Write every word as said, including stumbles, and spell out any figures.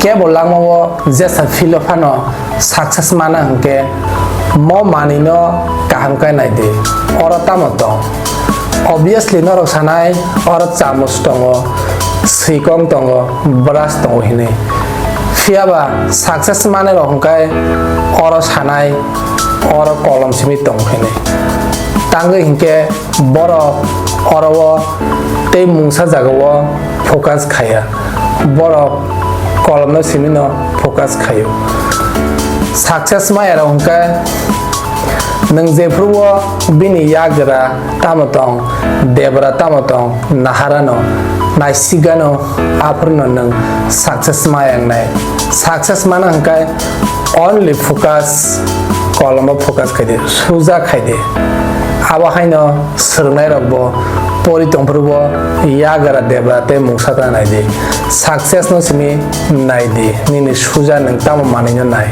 Kebo langmao jesa philo phano success mana hwnkhe mo manwino kaham khe nai di. Oro tamo tong? Obviously norok sanai oro chamus tongo, swikong tongo, brush tongo hinwi. Phiyaba success manai rok hwnkhe oro sanai, oro kolom simi tongo hinwi. Tangwi hinkhe borok oro o tei mungsa jagao focus khaiya. Borok kolomno simino focus khaio. Success maya rok hwnkhe nwng jephuru o bini yagra tamo tong, debra tamo tong, naharano, naisigano, aphuru no nwng success maya wngnai. Success mana hwnkhe only focus, kolombo focus khaidi, suja khaidi. Abo haino swrwngnairokbo pori tongphuru bo yagra debra tei mungsa ta naidi. Success no simi naidi, nini suja nwng tamo manwino nai.